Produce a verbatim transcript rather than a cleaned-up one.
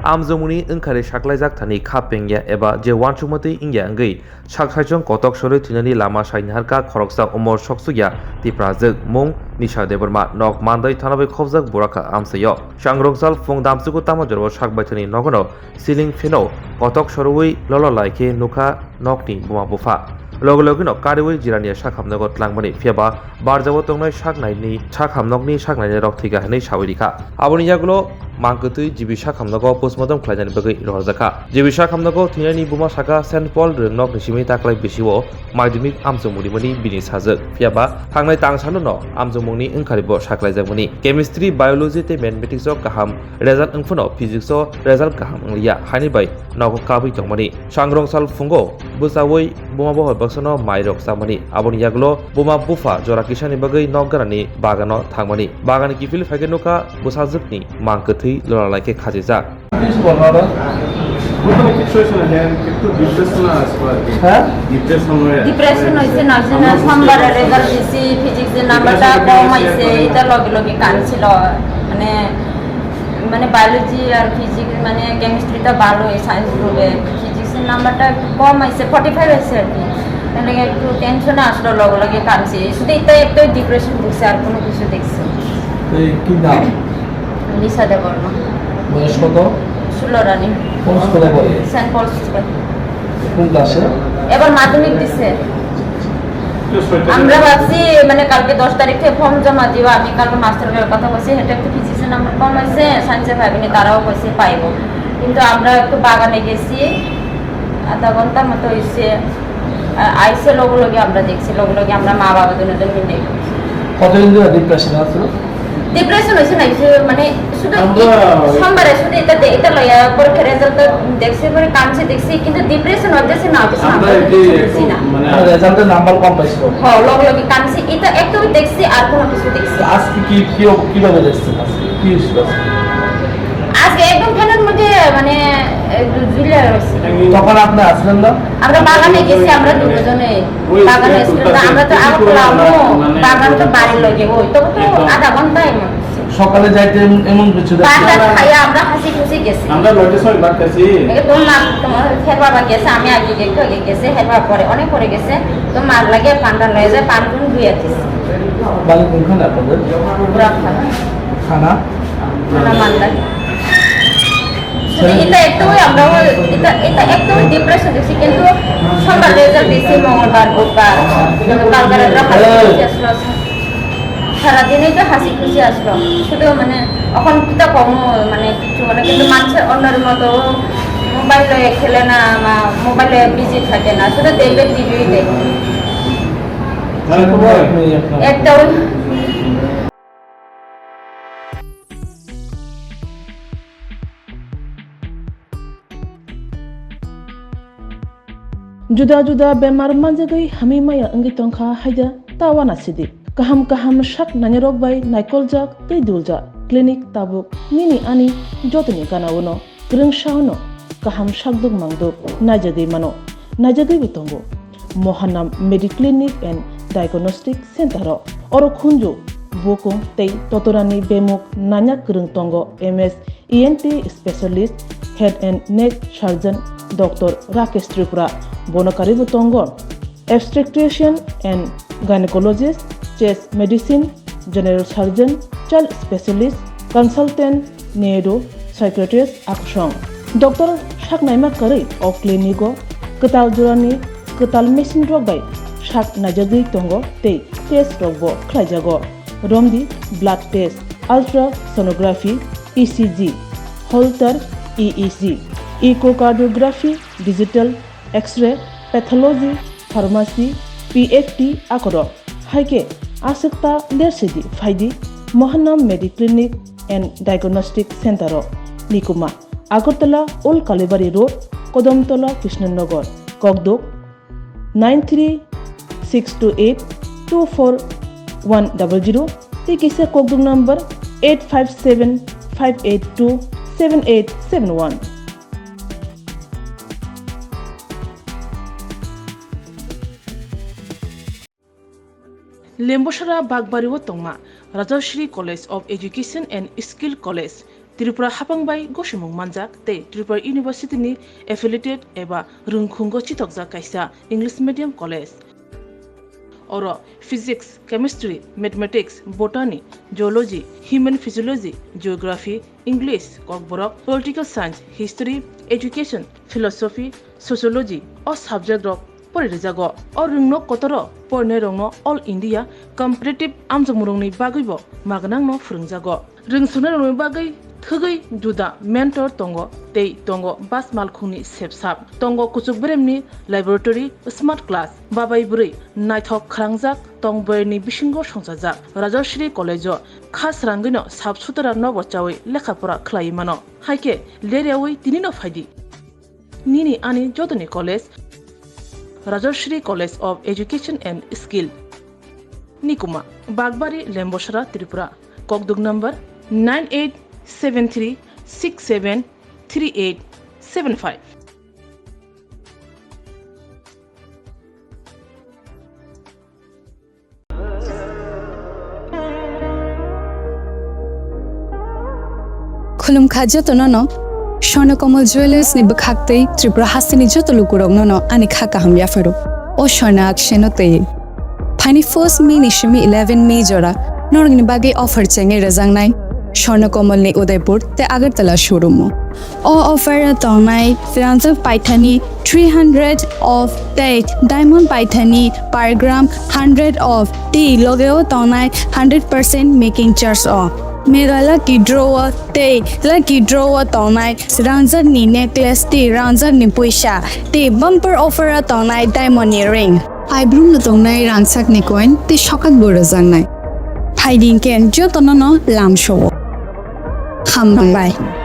Amjokmungni wngkhari saklaijak thani kha pengya eba je uansukmatwi wngya wngwi sak saichung kotok sorwi thwinani lama sai naharkha khoroksa umor soksukya Tiprajwk mung Nisha Debbarma, nok Mandai thana bai khobjak Burakha amchaio. Sangrongchal phung damchugo tamo jorao sak baithani nogono ceiling fan-o kotok sorwi lolo lai khe nukha nokni buma bupha. Loge logeno kariwi jirania sakhamnogo tlangmani, phiyaba barjao tongnai saknaini, sakhamnokni saknainirok thwikha hwnwi sawi rikha. Aboni yagulo mangkwtwi G B sakhamnogo postmortem khlainani bagwi rohorjakha. G B sakhamnogo thwinaini buma sakha Saint Paul rwngnokni simi taklai bisio madhyamik amchomung rimani bini sajwk. Phiyaba thangnai tang salono amchomungni wngkharibo saklaijakmani. Chemistry, Biology tei Mathematics-o kaham result wngphano Physics-o result kaham wngliya, haini bai nogo kabwi tongmani. Sangrong sal phungo bwchaui buma bohor baksano mairok chamani. Aboni yagulo buma bupha jora kisani bagwi nok ganani bagano thangmani. Bagani kiphil phaikhe nukha bwsajwkni mang kwthwi lola laikhe khachijak. Please বলো দাদা। কোথাও কিছু হয়েছে না, হ্যাঁ, একটু ডিপ্রেশন আসবো আর কি। হ্যাঁ? ডিপ্রেশন হয়ে ডিপ্রেশন হয়েছে না, যে না, সোমবারে রেজাল্ট দিছি, ফিজিক্সের নাম্বারটা কম আইছে, এটা লগে লগে কাম ছিল। মানে, মানে বায়োলজি আর ফিজিক্স, মানে কেমিস্ট্রিটা ভালো, এই সায়েন্স গ্রুপে। ফিজিক্সের নাম্বারটা একটু কম আইছে, ফর্টি ফাইভ আইছে আর কি। তাহলে একটু টেনশনে আসলো, লগে লগে কামছে। শুধু এটা একটাই ডিপ্রেশন ঢুকছে, আর কোনো কিছু দেখছি না। এই কি নাম? লিসা দেববর্মা। বয়স কত? ষোলো রানিং। কোন স্কুলে পড়ে? Saint Paul's school. কোন ক্লাসে? এবার মাধ্যমিক দিছে। আমরা ভাবছি, মানে, কালকে দশ তারিখে ফর্ম জমা দিব। আমি কালকে মাস্টারের কথা কইছি, এটা একটু ফিজিক্সের নাম্বার কম হয়েছে, সায়েন্সে পাইবনি, তারাও কইছে পাইব। কিন্তু আমরা একটু বাগানে গেছি, আধা ঘন্টার মতো হয়েছে। আ-, আইসে লগে লগে আমরা দেখছি, লগে লগে আমরা মা বাবা দুজন মিলে। কতদিন ধরে ডিপ্রেশন আছে? ডিপ্রেশন হয়েছে না, কিছু মানে শুধু আমরা সোমবারে শুধু এটা দে-, এটা লইয়া পরীক্ষা রেজাল্ট দেখছি, পরে কামছে দেখছি, কিন্তু ডিপ্রেশন হচ্ছে না, কিছু আমরা আমরা এটি কিছু একটু দেখছি না। মানে আর রেজাল্টের নাম্বার কম পাইছিল। হ্যাঁ, লগে লগে কামছে, এটা একটু দেখছি আর কোনো কিছু দেখছি না। আজকে কি, কি, কিভাবে দেখছেন আজকে? কি হয়েছিল আজকে? আজকে একদম ফ্যানের মধ্যে মানে একটু ঝুলে রয়েছে। তখন আপনি আসলেন না? আমরা বাগানে গেছি, আমরা দুজনে ওই বাগানে একটু এসে কাছে আমরা তো কিছু আগরতলা আমরা আমু, মানে বাগান তো বাড়ির লগে, ওই তবু তো একদম। আধা ঘন্টায় মনে হচ্ছে। সকালে যাইতে এমন, এমন কিছু দেখছি। বাগান খাইয়া আমরা হাসি খুশি গেছি। আমরা নয়টার সময় ভাত খাইছি। এই তোমার মা, তোমার হের বাবা গেছে, আমি আগে গেছি, আগে গেছে, হের বাবা পরে, অনেক পরে গেছে। তো মার লাগে পান্ডা লয়ে যায়, পান কোন ধুয়ে দিছে। বাড়ি কোনখানে আপনাদের? বুড়াখাল। থানা? থানা মান্দাই। শুধু এটা একদমই আমরা ওই, এটা, এটা একদমই ডিপ্রেশন দেখছি, কিন্তু সোমবার রেজাল্ট দিছি, মঙ্গলবার, বুধবার, কিন্তু কালকে রাত্রে হাসি খুশি আসলো। সারাদিনই তো হাসি খুশি আসলো, শুধু মানে এখন কিতা কম মানে কিছু মানে, কিন্তু মানুষের অন্যের মতো মোবাইল লয়ে খেলে না বা মোবাইলে বিজি থাকে না, শুধু দেখবে টিভি দেখবে। তাহলে তো ভাই। একটা ওই Juda juda bemar manjagwi hamwi maya wngwi tongkha haida ta uanasidi. Kaham kaham sak nainarok bai naikoljak tei duljak clinic tabuk nini ani jotoni gana-o no kwrwngsa-o no kaham sakduk mangduk naijagwi mano, naijagwibo tongo. Mohanam Mediclinic and Diagnostic Center-o oro khunju, bukung tei totorani bemuk nanya kwrwng tongo M S E N T specialist, head and neck surgeon Doctor Rakesh Tripura, bono karwibo tongo obstetrician and gynecologist, chest medicine, general surgeon, child specialist, consultant, neuro psychiatrist akusong. Doctor saknaima karwi o clinic-o kwtal jorani kwtal machine rok bai sak naijagwi tongo tei test rokbo khlaijago. Romdi blood test, ultrasonography, E C G, Holter E E G, echocardiography, digital X-ray, pathology, pharmacy, P F T akorok. Hai khe aswk ta lersidi phaidi Mohanam Mediclinic and Diagnostic Center-o. Nikuma, Agartala Old Kalibari Road, Kodamtola Krishnanagar, Kokduk, nine three six two eight two four one double zero tei kisa kokduk number eight five seven five eight two seven eight seven one. Lembosara Bakbari-o tongma Rajashri College of Education and Skill College Tripura haphang bai gosimung manjak tei Tripura University ni affiliated eba rwngkhungo chithokjak kaisa English medium college. Oro physics, chemistry, mathematics, botany, zoology, human physiology, geography, English, kokborok, political science, history, education, philosophy, sociology o subject rok pori rijago. O rwngno kotoro porinai rokno All India competitive amjokmung rokni bagwi bo magnangno phwrwngjago. Rwngsuknai rokni bagwi thwgwi juda mentor tongo tei tongo bas malkhungni sepsap. Tongo kuchuk beremni laboratory, smart class, babai bwrwi naithok khwrangjak tong boyarni bisingo songchajak. Rajashree College o kha srangwino sap sutara nobo chawi lekha pora khlaiwi mano. Haikhe leryawi tinino phaidi. Nini ani jotoni college, Rajashree College of Education and Skill. Nikuma, Bagbari, Lembosra, Tripura. Kokduk number nine eight seven three six seven three eight seven five. Khulumkha jotono no Swarna Kamal Jewellers ni bwkhak tei Tripura hasteni joto lukurokno no ani kha kaham yapharo. O Swarna Akshay no tei. Phaini first May ni simi eleven May jora norokni bagwi offer chengwi rwjaknai Swarna Kamal ni Udaipur tei Agartala showroom o. O offer o tongnai rangjak paithani three hundred of tei diamond paithani per gram hundred of tei logeo tongnai hundred percent making charge o. Mega lucky draw o tei lucky draw o tongnai rangjak ni necklace tei rangjak ni puisa tei bumper offer o tongnai diamond ni ring. Aibrumno tongnai rangchakni coin tei sokat bo rwjaknai. Phaidi hwnkhe jotono no lamsao. Hambai.